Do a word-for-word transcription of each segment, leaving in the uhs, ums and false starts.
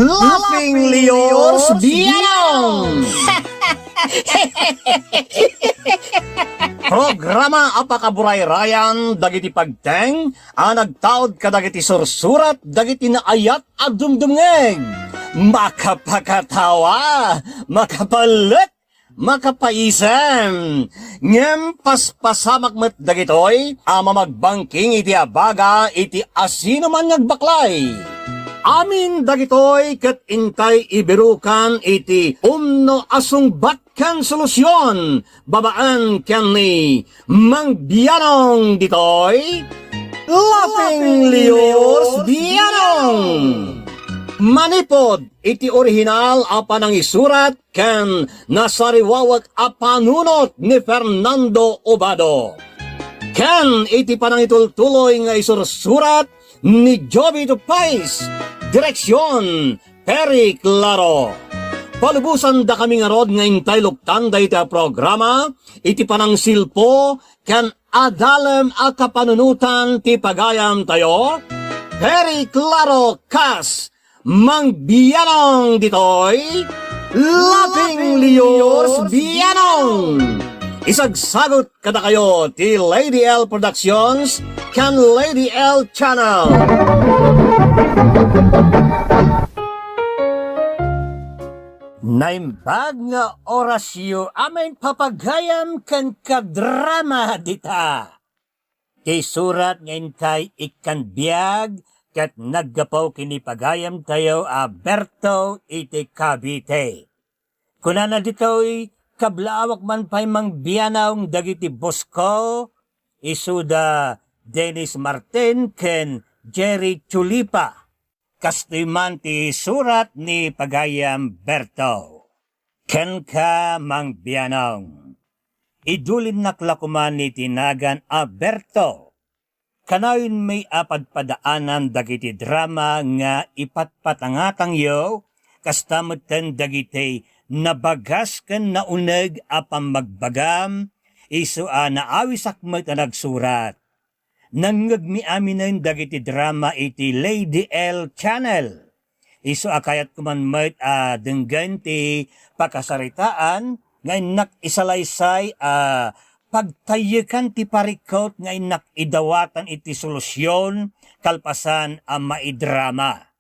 Laughing Leos Bianong! Programa a pakaburayrayan dagiti pagteng a nagtaud kadagiti sursurat dagiti naayat a dumdumngeg. Makapakatawa, makapalek, makapaisem. Ngem paspasamak met dagitoy a mamagbangking iti abaga iti asinoman nga agbaklay. Amin dagitoy ket intay ibirukan iti umno a sungbat ken solusion babaen ken ni Mang Bianong ditoy Laughing Leos Bianong. Manipod iti orihinal a panangisurat ken nasariwawek a panunot ni Fernando Obado, ken iti panangitultuloy nga isursurat ni Jovito Pais, direksion, Perry Claro. Palubosandakami ngarud nga intay luktan dayta a programa iti panangsilpo ken adalem a kapanunotan ti pagayamtayo, Perry Claro kas Mang Bianong ditoy, Laughing Leos Bianong. Isagsagut kadakayo ti Lady L Productions ken Lady L Channel. Naimbag nga orasyo a maipapagayam ken kadrama dita. Ti surat nga intay ikkan biag ket naggapu ken ni pagayamtayo a Berto iti Cavite. Kunana ditoy, kablaawak man pay Mang Bianong dagiti boss ko, isuda Dennis Martin ken Jerry Chulipa. Kastoy man ti surat ni pagayam Berto. Kenka, Mang Bianong. Idulinnak la koman iti nagan a Berto. Kanayon mi a padpadaanan dagiti drama nga ipatpatangatangyo, kasta metten dagiti nabagas ken nauneg a pammagbagam, isu a naawisak met a nagsurat. Nangngegmi aminen dagiti drama iti Lady L Channel. Isu a kayatko man met a denggen ti pakasaritaan nga innak isalaysay a pagtayyekan ti parikut nga innak idawatan iti solusion kalpasan a maidrama.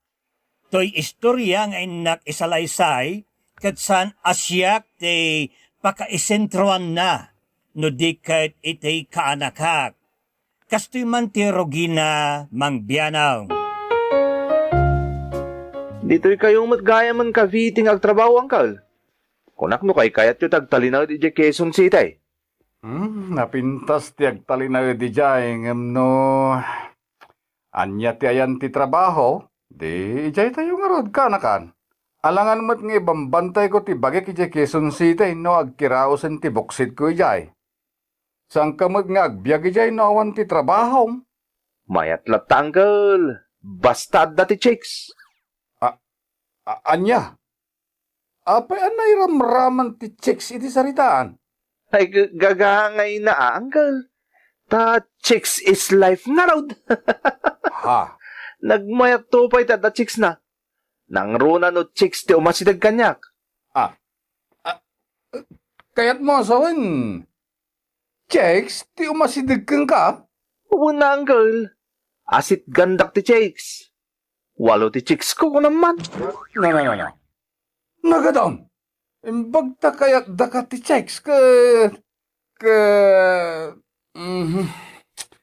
Toy istoria nga innak isalaysay, ket saan a siak ti pakaisentroanna, no di ket iti kaanakak. Kastoy man ti rugina, Mang Bianong. Ditoy kayo met gayamen Cavite nga agtrabaho, Uncle? Kunak no kaykayatyo ti agtalinaed idiay Quezon City. Hmm, napintas ti agtalinaed idiay, ngem no ania ti ayan ti trabaho, di idiay tayo ngarud, kaanakan. Alangan met nga ibambantayko ti bagik idiay Quezon City no agkiraosen ti buksitko idiay. Saanka met nga agbiag idiay no awan ti trabahom? Mayat latta, Uncle. Basta adda ti chicks. A-, a-, ania? Apay a nairamraman ti chicks iti saritaan? Ay, g-, gagangayna a, Uncle. Ta chicks is life ngarud. Ha? Nagmayatto pay ti adda chicks na. Nangruna no chicks ti umasideg kaniak. Ah. Ah, kayatmo a sawen, chicks ti umasideg kenka? Wen a, Uncle. Asitgandak ti chicks. Walo ti chicks ko, kunam man. No, no, no, no. Nagadam! Imbag ta kayatdaka ti chicks ket, ket, mhm.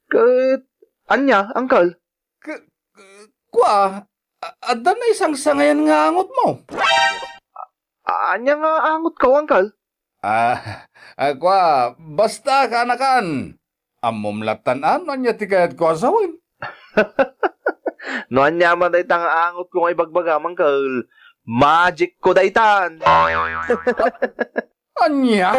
Ket, ania, Uncle? Ke-, ke-, kua, a-, adda naisangsangayan nga angotmo? A-, ania nga angotko, Uncle? Ah, ah, kua, basta kaanakan. Ammom lattan a no ania ti kayatko a sawen. No ania man dayta nga angotko nga ibagbagam, Uncle, magic ko daytan. Ania?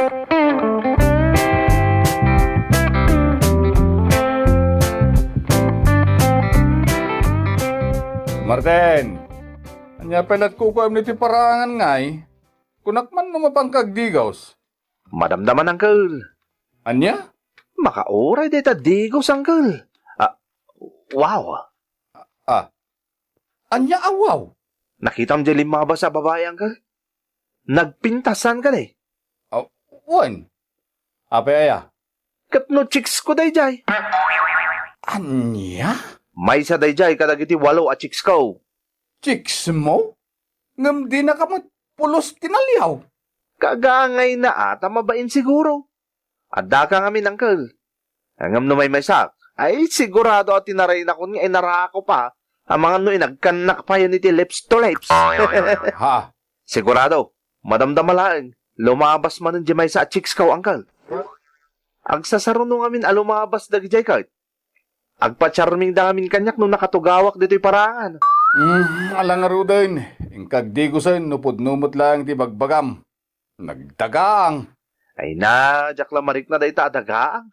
Martin, ania pay lat kukuem iti paraangan ngay? Kunak man no mapanka agdigos. Madamdaman, Uncle. Ania? Makauray dayta digos, Uncle. Ah, wow. Ah, ania a wow? Nakitam diay limmabas a babai, uncle? Nagpintas, saan kadi? Aw, wen. Apay aya? Ket no chicks ko daydiay. Ania? Maysa daydiay kadagiti walo a chicks ko. Chicks mo? Ngem dinaka met pulos ti naliaw. Kagangayna a ta mabain siguro. Addaka ngamin, uncle. Ngem no maymaysak, ay sigurado a tinaraynakon nga inarako pa, amangan no inagkannak payen iti lips to lips. Ha? Sigurado, madamdama laeng, lumabas manen di maysa a chicks ko, uncle. Agsasaruno ngamin a lumabas dagidiay ket. Agpa-charming da ngamin kaniak no nakatugawak ditoy paraangan. Hmm, ala ngaruden, inka agdigosen no pudno met laeng ti bagbagam. Nagdagaang. Ay na, diak la marikna dayta a dagaang.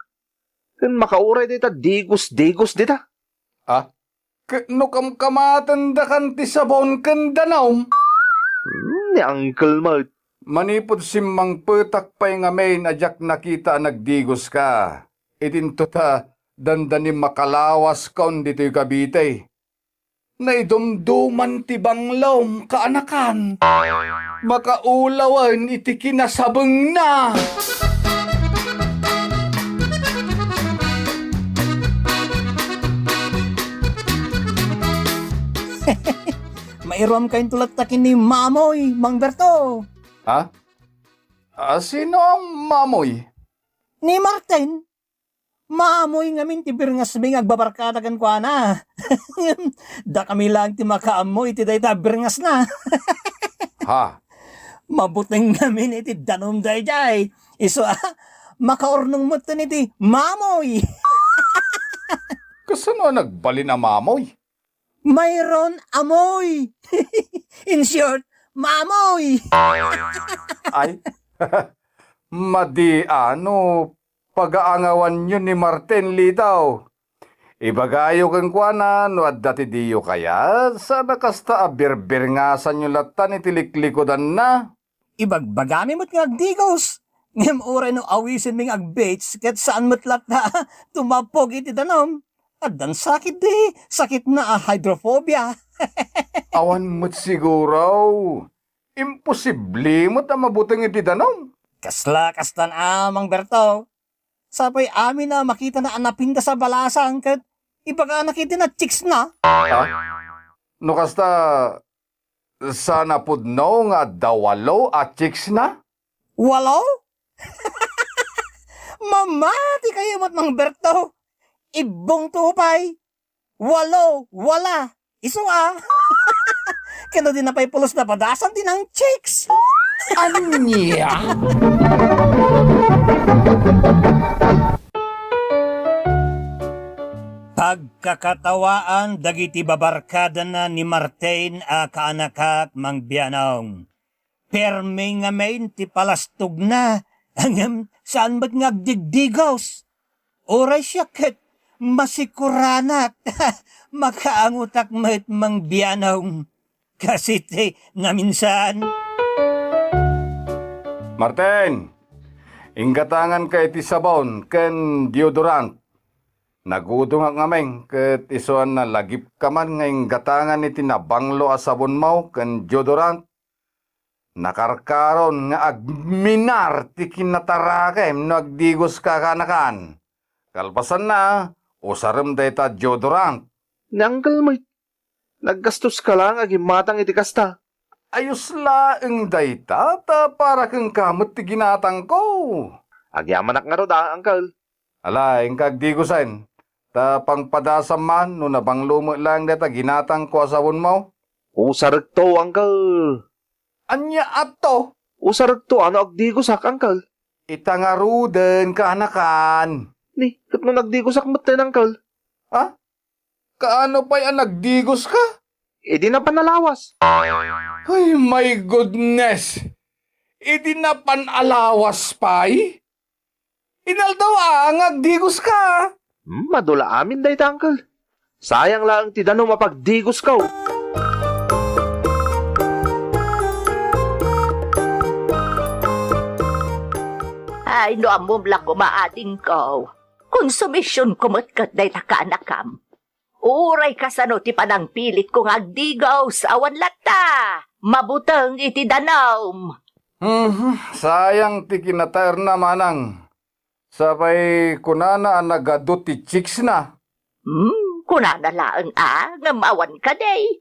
Ken makauray dayta digos-digos dita. Ah, ket no kamkamatendakan ti sabon ken danum? Hmm, ni uncle met. Manipud simmangpetak pay ngamin a diak nakita a nagdigoska. Idinto ta dandani makalawaskon ditoy Cavite. Naidumduman ti banglom, kaanakan. Makaulawen iti kinasabengna. Mairuamkayo latta ken ni Mamoy, Mang Berto. Ha? Ah, sino a Mamoy? Ni Martin. Mamoy ngamin ti birngasmi nga agbabarkada kenkuana. Dakami laeng ti makaammo iti dayta a birngasna. Ha? Mabuteng ngamin iti danum daydiay. Isu a, makaurnong metten iti mamoy. Kasano a nagbalin a mamoy? Mayroon amoy. In short, mamoy. Ay, madi a no pagaangawanyo ni Martin, Litaw. Ibagayo kenkuana no adda ti diyo kayat, saan a kasta a birbirngasanyo lattan iti liklikudanna. Ibagbagami met nga agdigos, ngem uray no awisenmi nga ag-beach ket saan met latta a tumapog iti danum. Addan sakit di, sakitna a hydrophobia. Awan met siguro. Imposible met a mabuteng iti danum. Kasla kastan a, Mang Berto. Sapay amin a makitana a napintas a balasang ket ibagana ketdi a chicks na. Ha? No kasta, saan a pudno nga adda walo a chicks na? Walo? Mamati kayo met, Mang Berto. Ibbong to pay. Walo, wala. Isu a. Ken no di na pay pulos na padasan ti nang chicks. Ania? Pagkakatawaan dagiti babarkadana ni Martin a kaanakak, Mang Bianong. Permi ngamin ti palastogna, ngem saan met nga agdigdigos. Uray siak ket masikuranak, makaangotak met, Mang Bianong. Kasiti ngamin saan. Martin, inggatanganka iti sabon ken deodorant. Nagudongak ngamin ket isu a nalagipka man nga inggatangan iti nabanglo a sabonmo ken deodorant. Nakarkaron nga agminar ti kinatarakem no agdigoska, kaanakan. Kalpasanna, usarem dayta deodorant. Ni Uncle Mike, naggastoska laeng a gimmatang iti kasta. Ayos laeng dayta, ta para kenka met ti ginatangko. Agyamanak ngarud a, Uncle. Ala, inka agdigosen. Ta pangpadasam man no nabanglo met laeng dayta ginatangko a sabonmo. Usarekto, Uncle. Ania adto? Usarekto a no agdigosak, Uncle. Ita ngaruden, kaanakan. Ni, ket no nagdigosak metten, Uncle? Ha? Kaano pay a nagdigoska? Idi napan a lawas. Ay, my goodness! Idi napan a lawas pay? Inaldaw a nga agdigoska. Hmm, madula amin dayta, Uncle. Sayang laeng ti danum a pagdigosko. Ay, no ammom la koma, adingko. Konsumisionko met ket dayta kaanakam. Uray kasano ti panangpilitko nga agdigos, awan latta. Mabuteng iti danum. Mhm, sayang ti kinataerna, manang. Sapay kunana a nagadu ti chicksna. Hmm, kunana laeng a, ngem awan kadi.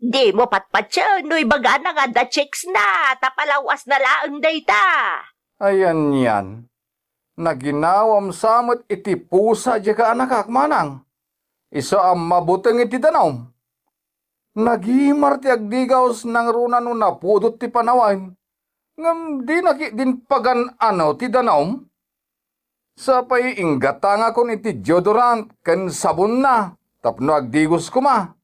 Dimo patpatien no ibagana nga adda chicksna, ta palaw-asna laeng dayta. Ay, anian. Naginawam sa met iti pusa diay kaanakak, manang. Isu a mabuteng iti danum. Nagimar ti agdigos nangruna no napudot ti panawen. Ngem dina ketdin pagan-ano ti danum. Sapay inggatangakon iti deodorant ken sabonna tapno agdigos koma.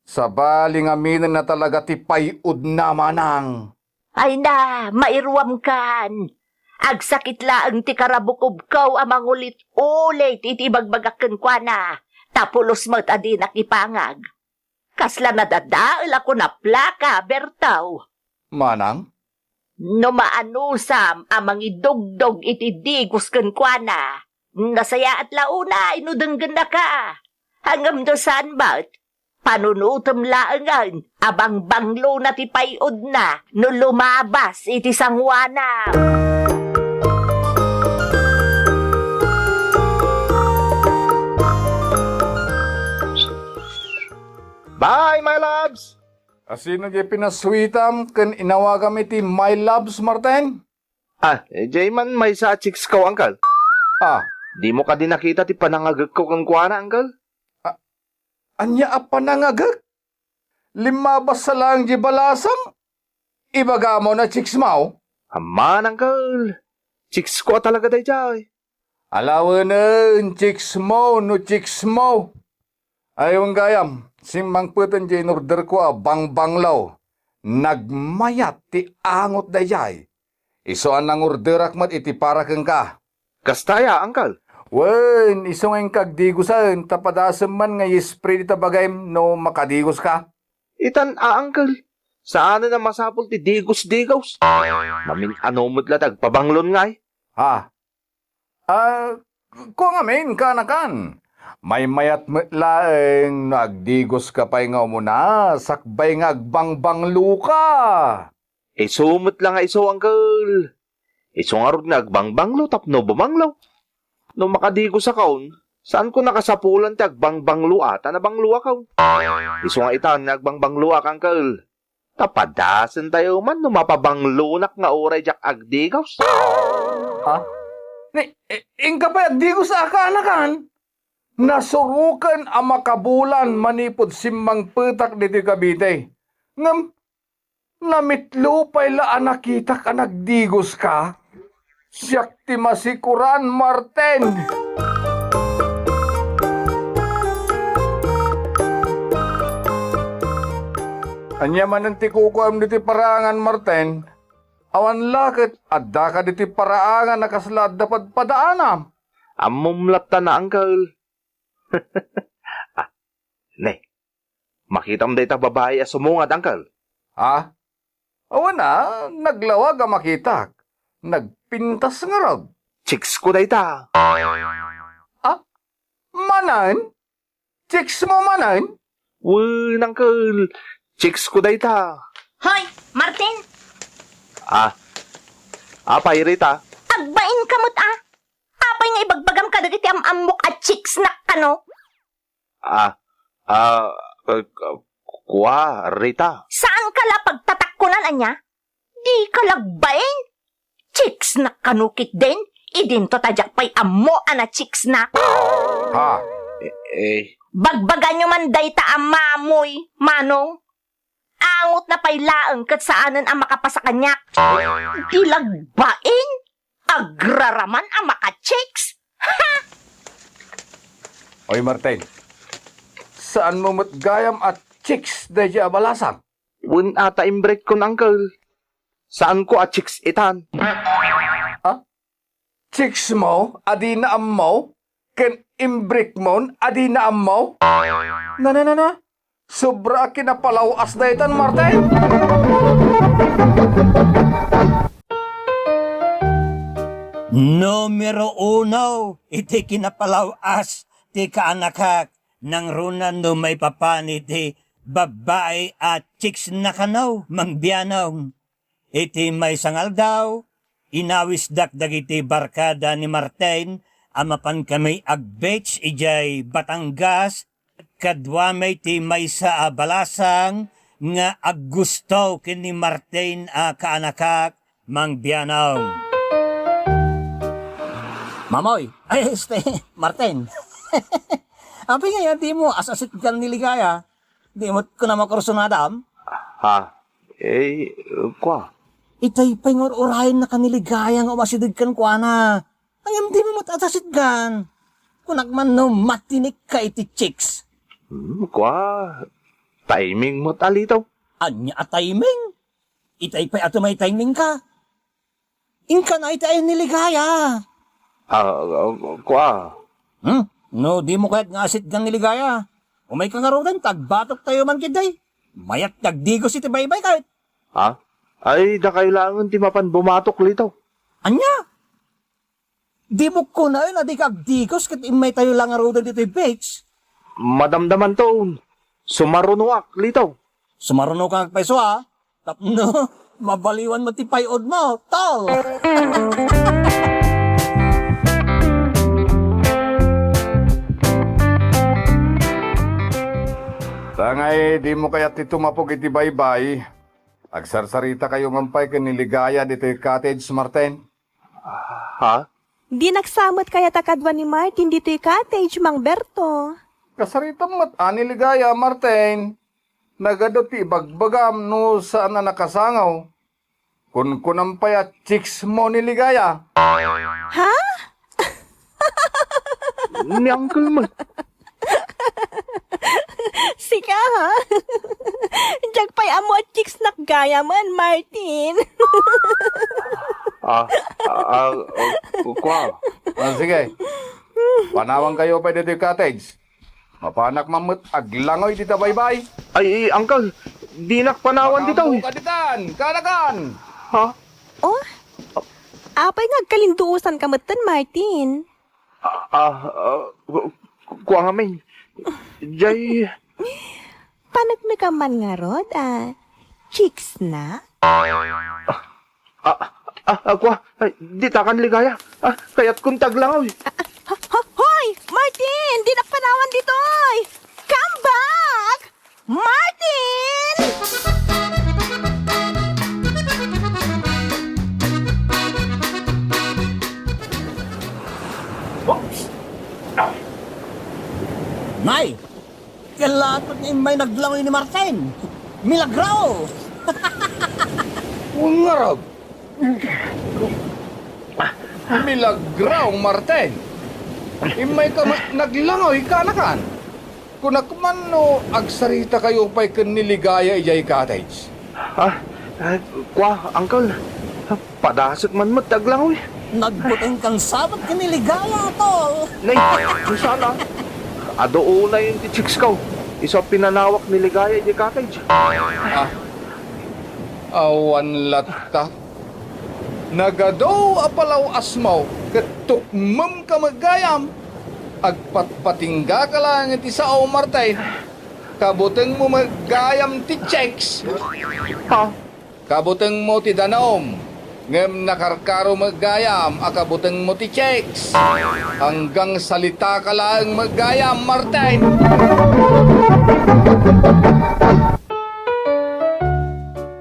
Sabali ngamin a talaga ti pay-udna, manang. Ay na, mairuamkan. Agsakit laeng ti karabukobko a mangulit-ulit iti ibagbagak kenkuana, ta pulos met a dinak ipangag. Kasla nadadael a kuna plaka, Berto. Manang? No maanusam a mangidugdog iti digos kenkuana, nasayaat la unay no denggennaka. Ngem no saan met, panunotem laengen a bangbanglona ti pay-udna no lumabas iti sangoanam. Bye, my loves! Asino diay pinasuitam ken inawagam iti my loves, Martin? Ah, eh, diay man maysa a chicks ko, uncle. Ah. Dimo kadi nakita ti panangagekko kenkuana, uncle? Ah, ania a panangagek? Limmabas sa laeng diay balasang? Ibagam a chicks mo? Amman, uncle. Chicks ko a talaga daydiay. Alawenen, chicks mo no chicks mo. Ay, wen gayam, simmangpeten diay inorderko a bangbanglo. Nagmayat ti angot daydiay. Isu a nangorderak met iti para kenka. Kasta aya, uncle? Wen, isu nga inka agdigosen, ta padasem man nga i-spray dita bagim no makadigoska. Itan a, uncle. Saanen a masapul ti digos-digos. Mamin-ano met la ti agpabanglon ngay. Ha? Ah, kua ngamin, kaanakan. Maymayat met laeng no agdigoska pay nga umuna, sakbay nga agbangbangloka. Isu met la nga isu, uncle. Isu ngarud nga agbangbanglo tapno bumanglo. No makadigosakon, saanko nakasapulan ti agbangbangloa ta nabangloakon. Isu nga itan nga agbangbangloak, uncle. Ta padasentayo man no mapabanglonak nga uray diak agdigos. Ha? Ni, i-, inka pay agdigos a kaanakan? Nasuroken a makabulan manipud simmangpetak ditoy Cavite. Ngem, namitlo pay la a nakitak a nagdigoska. Siak ti masikuran, Martin! Ania manen ti kukuam ditoy paraangan, Martin? Awan la ket adda kadi ti paraangan a kasla adda padpadaanam? Ammom latta na, uncle. Ah, ne. Makitam dayta babai a sumungad, uncle? Ah? Awan a, naglawag a makitak. Nagpintas ngarud. Chicks ko dayta. Ah? Manen? Chicks mo manen? Wen, uncle. Chicks ko dayta. Hoy, Martin! Ah. Apay, Rita? Agbain ka met, ah. Apay nga ibagbagam kadagiti am-ammok a chicksnak kano? Ah, ah, eh, kua, Rita? Saan ka la pagtatakkunan, ania? Di ka lagbain? Chicksnak kano ketdin? Idinto ta diak pay ammo a nachicksnak. Ha? Eh, eh. Bagbaganyo man dayta a mamoy, manong. Angotna pay laeng ket saanen a makapasa kaniak. Di lagbain? Agraraman a maka-chicks? Ha! Oy, Martin, saanmo met gayam a chicks daydiay a balasang? Wen a ta imbrekkon, uncle. Saanko a chicks itan. Ha? Chicks mo a dina ammo? Ken imbrekmon a dina ammo? Na, na, na, na. Sobra a kinapalaw-as daytan, Martin. Numero uno iti kinapalaw-as ti kaanakak. Nangruna no maipapan iti babbai a chicks na kano, Mang Bianong. Iti maysa nga aldaw, inawisdak dagiti barkada ni Martin a mapankami ag-beach idiay Batangas, kadwami ti maysa a balasang nga aggusto ken ni Martin a kaanakak, Mang Bianong. Mamoy, ay, este, Martin. Apay nga yan, di mo as-asitgan ni Ligaya? Di mo kuna makursunadam? Ha? Eh, kua? Itay pay nga ur-urayen na ka ni Ligaya nga umasideg kenkuana. Ngem di mo met as-asitgan. Kunak man no matinik ka iti chicks. Hmm, kua? Timing met, Alito. Ania a timing? Itay pay ato may timing ka. Inka na iti ayan ni Ligaya. Ah, ah, kua? Hmm? No, di mo kayat nga asitgan ni Ligaya. Umay ka ngaruden, ta agbatok tayo man ketdi. Mayat ti agdigos iti baybay kayat. Ha? Ay, dakayo laengen ti mapan bumatok, Lito. Ania? Di mo kunaen a di ka agdigos ket immay tayo la ngaruden ditoy beach? Madamdamanto. Sumarunoak, Lito. Sumaruno ka agpayso, a? Tapno mabaliwan mo ti pay-od mo, tol! Tangay, di mo kayat ti tumapog iti baybay. Agsarsarita kayo man pay ken ni Ligaya ditoy cottage, Martin. Ha? Dinak sa met kayat a kadua ni Martin ditoy cottage, Mang Berto. Kasaritam met a ni Ligaya, Martin. Nagadu ti ibagbagam no saan a nakasango. Kunkunam pay a chicks mo ni Ligaya. Ha? Ni Uncle met. Sika, ha? Diak pay ammo a chicks nak gayamen, Martin. Ah, ah, ah, ah, kua. Ah, sige. Panawan kayo pay ditoy cottage. Mapanak man met aglangoy dita baybay. Ay, Uncle, dinak panawan dita, eh. Makaammo ka ditan, kanakan. Ha? Oh? Apay nga agkalinduosan ka metten, Martin? Ah, ah, ah, ku-, kua ngamin. Jay. Paneknekam man ngarud a chicks na? Ah, ah, ah, kua, ay, ditakan Ligaya. Ah, kayatkon ti aglangoy. Ah, ah, ho-, hoy! Martin! Dinak panawan ditoy! Come back! Martin! Oops! Nay! Kella met nga immay naglangoy ni Martin! Milagro! Wen ngarud! Milagro, Martin! Immayka met naglangoy, kanakan? Kunak man no agsaritakayo pay ken ni Ligaya idiay cottage. Ah, ah, kua, Uncle. Padasek man met ti aglangoy. Nagbutengkan sa met ken ni Ligaya, tol. Nay, saan a? Adu unayen ti chicks ko. Isu a pinanawak ni Ligaya idiay cottage. Ah, awan latta. Nagadu a palaw-asmo ket tukmemka met gayam. Agpatpatinggaka laeng iti sao, Martin. Kabutengmo met gayam ti chicks. Ha? Kabutengmo ti danum, ngem nakarkaro met gayam a kabutengmo ti chicks. Anggang salitaka laeng met gayam, Martin.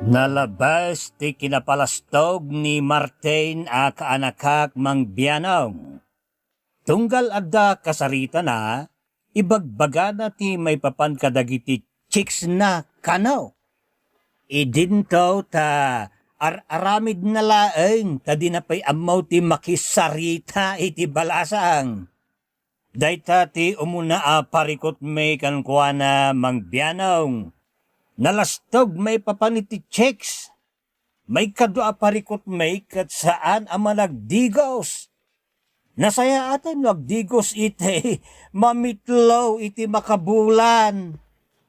Nalabes ti kinapalastog ni Martin a kaanakak, Mang Bianong. Tunggal adda kasaritana, ibagbagana ti maipapan kadagiti chicks na kano. Idinto ta ar-aramidna laeng ta dina pay ammo ti makisarita iti balasang. Dayta ti umuna a parikutmi kenkuana, Mang Bianong. Nalastog maipapan iti chicks. Maikadua a parikutmi ket saan a managdigos. Nasayaatan no agdigos iti mamitlo iti makabulan.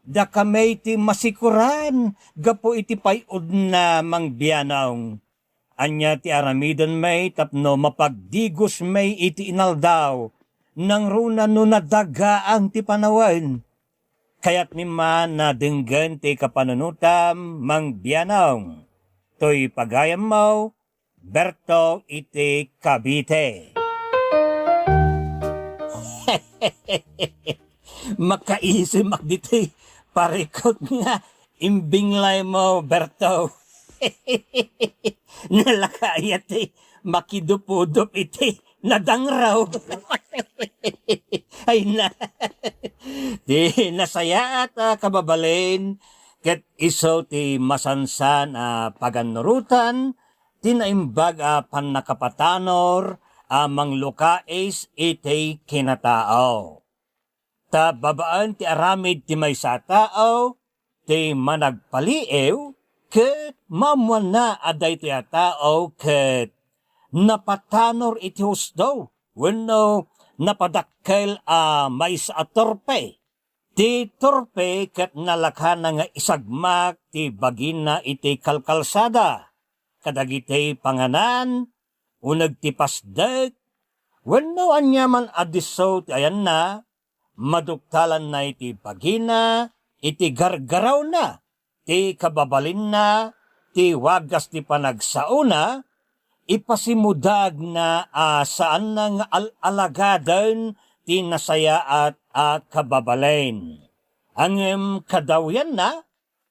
Dakami ti masikuran gapu iti pay-odna, Mang Bianong. Ania ti aramidenmi tapno mapagdigosmi iti inaldaw? nangruna no nadagaang ti panawen. Kayatmi man a denggen ti kapanunotam, Mang Bianong, toy pagayammo, Berto iti Cavite. Makaisimak ditoy parikut nga imbinglaymo, Berto. Nalaka aya ti makidupudup iti nadangraw. Ay na. Ti nasayaat a kababalin, ket isu ti masansan a pagannurotan ti naimbag a pannakapatanor a manglukais iti kinatao. Ta babaen ti aramid ti maysa a tao, ti managpaliiw, ket maammoanna a daytoy a tao ket napatanor iti husdo wenno napadakkel a maysa a torpe. Ti torpe ket nalakana nga isagmak ti bagina iti kalkalsada kadagiti panganan, uneg ti pasdek, wenno aniaman a disso ti ayanna, maduktalanna iti bagina, iti gargarawna, ti kababalinna, ti wagas ti panagsaona, ipasimudagna a saanna nga al-alagaden ti nasayaat a kababalin. Ngem kadawyanna,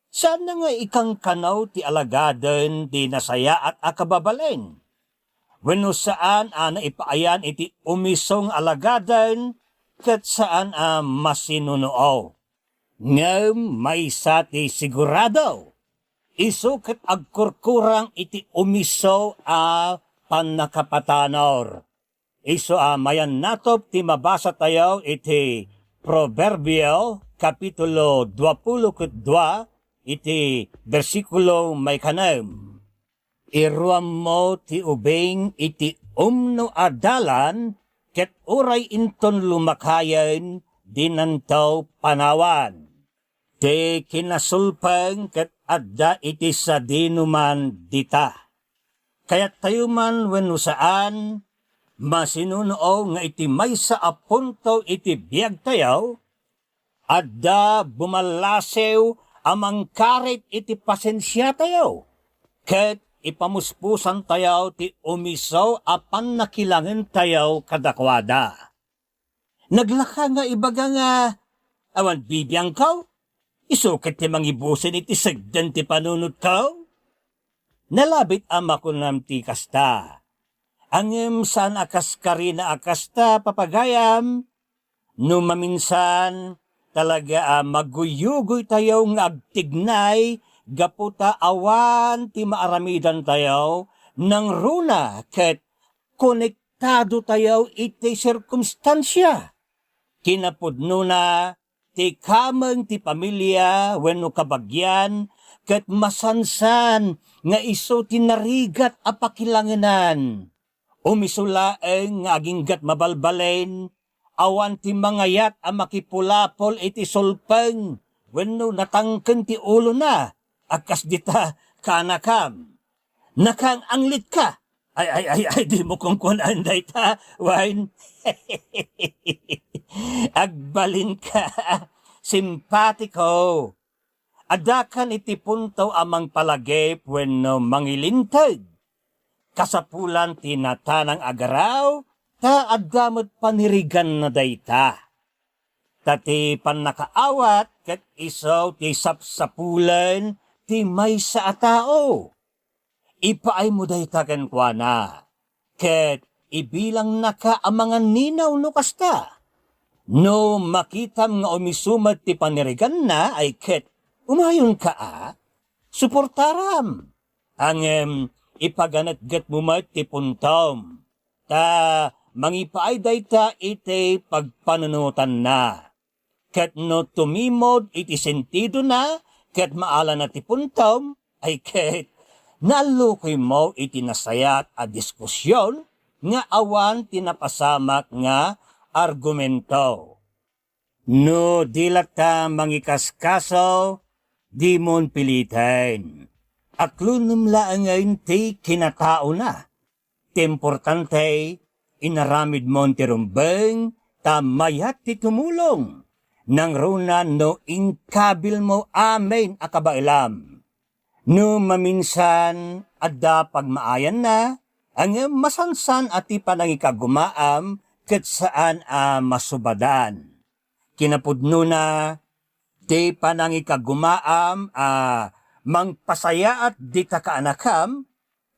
saanna nga ikankanaw ti alagaden ti nasayaat a kababalin. Wenno saan a naipaayan iti umiso nga alagaden ket saan a masinunuaw. Ngem maysa ti sigurado, isu ket agkurkurang iti umiso a pannakapatanor. Isu a mayannatop ti mabasatayo iti Proverbio, kapitulo duapulo ket dua, iti bersikulo maikanem. Iruammo ti ubing iti umno a dalan, ket uray inton lumakayen, dinanto panawan. Ti kinasulpeng ket adda iti sadinoman dita. Kayattayo man wenno saan, masinunuaw nga iti maysa a punto iti biagtayo, adda bumallasiw a mangkarit iti pasensiatayo, ket ipamuspusantayo ti umiso a pannakilangentayo kadakuada. Naglaka nga ibaga nga, "Awan bibiangko, isu ket ti mangibusen iti segden ti panunotko." Nalabit a makunam ti kasta. Ngem saan a kaskarina a kasta, papagayam. No maminsan, talaga a maguyugoytayo nga agtignay gapu ta awan ti maaramidantayo, nangruna ket konek- tadotayo iti sirkumstansia. Kinapudnona, ti kameng ti pamilia wenno kabagian ket masansan nga isu ti narigat a pakilangenan. Umiso laeng nga aginggat mabalbalin, awan ti mangayat a makipulapol iti sulpeng wenno natangken ti ulona a kas dita kaanakam. Nakaang-anglitka. Ay, ay, ay, ay, dimo kunkunaan dayta, wen? Agbalinka, simpatiko. Addakan iti punto a mangpalagip wenno mangilinteg. Kasapulan ti natanang a garaw, ta adda met paniriganna dayta. Ta ti pannakaawat ket isu ti sapsapulen ti maysa a tao. Ipaaymo dayta kenkuana, ket ibilangnaka a manganninaw no kasta. No makitam nga umisu met ti paniriganna, ay ket umayonka a, suportaram. Ngem ipaganetgetmo met ti puntom, ta mangipaay dayta iti pagpanunotanna. Ket no tumimod iti sentidona ket maalana ti puntom, ay ket naallukoymo iti nasayaat a diskusion nga awan ti napasamak nga argumento. No di latta mangikaskaso, dimon piliten. Aklonem laengen ti kinataona. Ti importante, inaramidmon ti rumbeng, ta mayat ti tumulong, nangruna no inkabilmo amin a kabaelam. No maminsan, adda pagmaayanna, ngem masansan a ti panangikagumaam ket saan a masubadan. Kinapudnona, ti panangikagumaam a mangpasayaat dita kaanakam,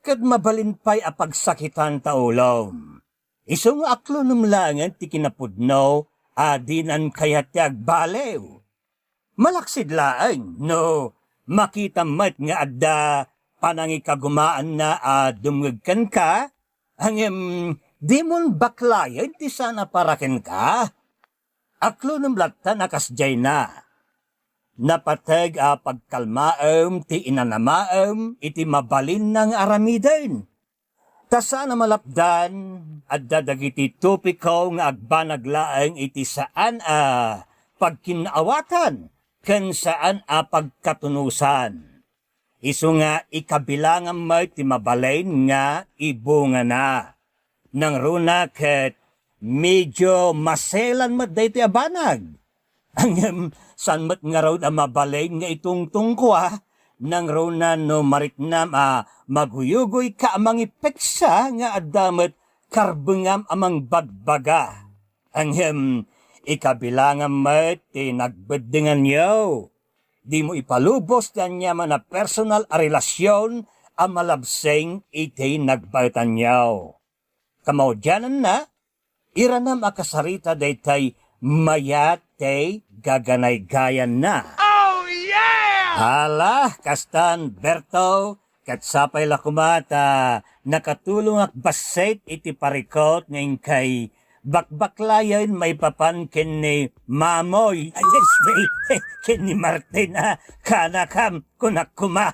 ket mabalin pay a pagsakitan ta ulom. Isu nga aklonem laengen ti kinapudno a dinan kayat ti agbaliw. Malaksid laeng no makitam met nga adda panangikagumaanna a dumngeg kenka, ngem dimon baklayen ti saan a para kenka. Aklonem latta a kasdiayna. Napateg a pagkalmaem ti inanamaem iti mabalinna nga aramiden. Ta saan a malapdan, adda dagiti topiko nga agbanag laeng iti saan a pagkinnaawatan ken saan a pagkatunosan. Isu nga ikabilangam met ti mabalin nga ibungana. Nangruna ket medio maselan met daytoy a banag. Ngem saan met ngarud a mabalin nga itungtungko a nangruna no mariknam a maguyugoyka a mangipeksa nga adda met karbengam a mangbagbaga. Ngem ikabilangam met ti nagbeddenganyo. Dimo ipalubos ti aniaman a personal a relasion a malabseng iti nagbaetanyo. Kamaudiananna, iranam a kasarita daytay mayat ti gaganaygayanna. Oh, yeah! Ala, kastan, Berto, ket sapay la koma ta nakatulongak bassit iti parikut nga inkay bakbaklayen maipapan ken ni Mamoy. Ay, yes, ken ni Martin, a, kaanakam, kunak koma.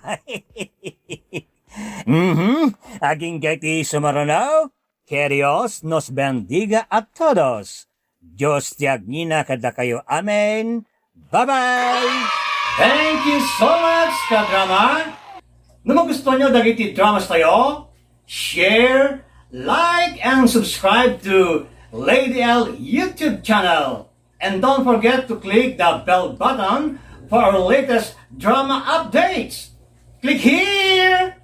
Mhm. Agingga ti sumaruno. Que Dios nos bendiga a todos. Dios ti agnina kadakayo. Amen. Bye-bye! Thank you so much, kadrama! No magustuhan nyo dagiti dramas tayo, share, like, and subscribe to Lady L YouTube channel. And don't forget to click the bell button for our latest drama updates. Click here!